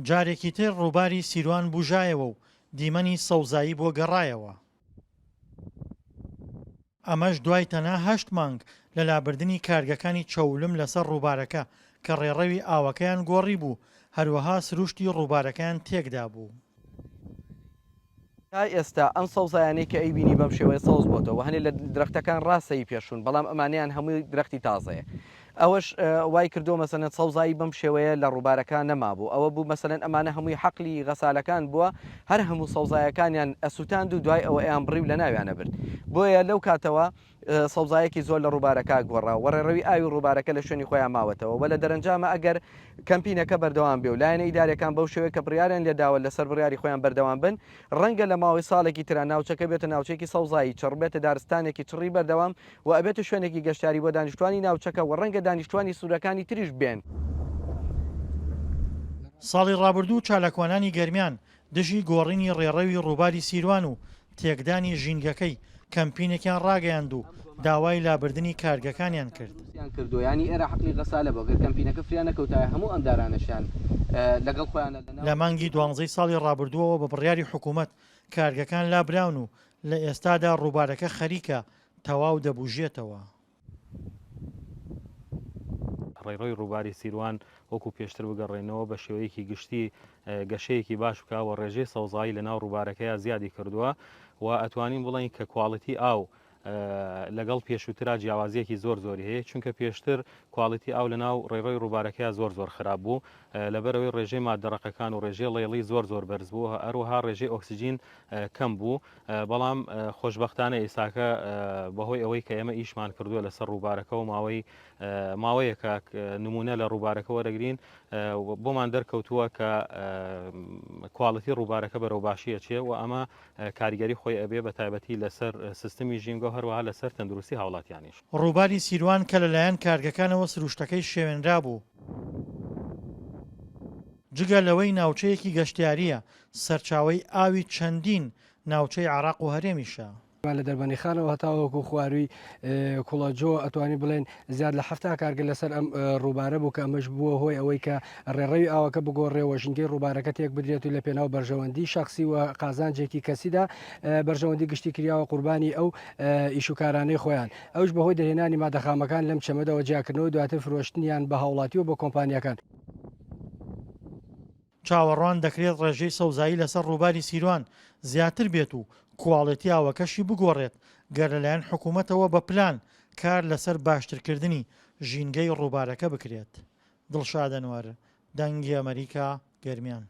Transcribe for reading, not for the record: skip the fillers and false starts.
جارێکی تر ڕووباری سیروان بوژایەوە و دیمەنی سەوزایی بۆ گەڕایەوە. ئەمەش دوای تەنها هەشت مانگ لە لابردنی کارگەکانی چەولم لەسەر ڕووبارەکە کە ڕێڕەوی ئاوەکەیان گۆڕیبوو، هەروەها سروشتی ڕووبارەکەیان تێکدابوو. تا ئێستا ئەم سەوزایانەی کە ئەیبینی بەم شێوەیە سەوز بۆتەوە هەنێ لە درەختەکان ڕاستە ی پێشوون بەڵام ئەمانەیان هەمووی درەختی تازەیە ئەوەش وای کردووە مەسەلەن سەوزایی بەم شێوەیە لە ڕووبارەکان نەمابوو ئەوە بوو مەسەلەن ئەمانە هەمووی حەقلی غەسالەکان بووە هەر هەموو سەوزایەکانیان ئەسووتاند و دوای ئەوە ئەیان بڕی و لەناویان ئەبرد بۆیە لەو کاتەوە سەوزایەکی زۆر لە ڕووبارەکە گۆڕا و ڕێڕەوی ئاوی ڕووبارەکە لە شوێنی خۆیان ماوەتەوە و لە دەرەنجامە ئەگەر کەمپینەکە بەردەوام بێ و لایەنە ئیداریەکان بەو شێوەیە کە بڕیاریان لێداوە لەسەر بڕیاری خۆیان بەردەوام بن ڕەنگە لە ماوەی ساڵێکی ترا ناوچەکە بێتە ناوچەیەکی سەوزایی چڕ بێتە دارستانێکی چڕی بەردەوام و ئەبێتە شوێنێکی گەشتیاری بۆ دانیشتوانی ناوچەکە و ڕەنگە دانیشتوانی سنوورەکانی تریش بێن. ساڵی ڕابردوو چالاکوانانی گەرمیان دژی گۆڕینی ڕێڕەوی ڕووباری سیروان و تێکدانی ژینگەکەی کەمپینێکیان ڕاگەیاند و داوای لابردنی کارگەکانیان کرد. لە مانگی دوانزەی ساڵی ڕابردووەوە بە بڕیاری حکوومەت کارگەکان لابراون و لە ئێستادا ڕووبارەکە خەریکە تەواو دەبوژێتەوە. ڕێڕەوی ڕووباری سیروان وەکو پێشتر بگەڕێنەوە بە شێوەیەکی گشتی گەشەیەکی باش بکە و ڕێژەی سەوزایی لە ناو ڕووبارەکەیا زیادی کردووە و ئەتوانین بڵێین کە کواڵیتی ئاو لەگەڵ پێشووترا جیاوازیەکی زۆر زۆری هەیە چونکە پێشتر کواڵیتی ئاو لە ناو ڕێڕەوی ڕووبارەکەیا زۆر زۆر خراپ بوو لەبەرەوەی ڕێژەی مادە ڕەقەکان و ڕێژەی ڵێڵی زۆر زۆر بەرز بوو هەروەها ڕێژەی ئۆکسجین کەم بوو بەڵام خۆشبەختانە ئێستاکە بەهۆی ئەوەی کە ئێمە ئیشمان کردووە لەسەر ڕووبارەکە و ماوەی ماوەیەکە نمونە لە ڕووبارەکە وەرەگرین بۆمان دەرکەوتووە کە کواڵەتی ڕووبارەکە بەرەو باشی ئەچێ و ئەمە کاریگەری خۆی ئەبێ بە تایبەتی لەسەر سیستمی ژینگە و هەروەها لەسەر تەندروستی هاوڵاتیانیش. ڕووباری سیروان کە لەلایەن کارگەکانەوە سروشتەکەی شێوێنرابوو، جگە لەوەی ناوچەیەکی گەشتیارییە، سەرچاوەی ئاوی چەندین ناوچەی عێراق و هەرێمیشە. لە دەربەندیخانەوە هەتاوەکو خوارووی کوڵەجۆ ئەتوانین بڵێن زیاد لە 70 کارگە لەسەر ئەم ڕووبارە بوو کە ئەمەش بووە هۆی ئەوەی کە ڕێڕەوی ئاوەکە بگۆڕێ و ژینگەی ڕووبارەکە تێک بدرێت و لە پێناو بەرژەوەندی شخصی و قازانجێکی کەسیدا بەرژەوەندی گشتی کریاوە قوربانی ئەو ئیش و کارانەی خۆیان ئەوش بەهۆی دەرهێنانی مادە خامەکان لەم چەمەدەوە جیاکردنەوە دواتر فرۆشتنیان بە هاوڵاتی و بە کۆمپانیاکان. چاوەڕوان دەکرێت ڕێژەی سەوزایی لەسەر ڕووباری سیروان زیاتر بێت و کواڵێتی ئاوەکەشی بگۆڕێت، گەر لەلایەن حکوومەتەوە بە پلان کار لەسەر باشترکردنی ژینگەی ڕووبارەکە بکرێت. دڵشاد ئەنوەر، دەنگی ئەمەریکا، گەرمیان.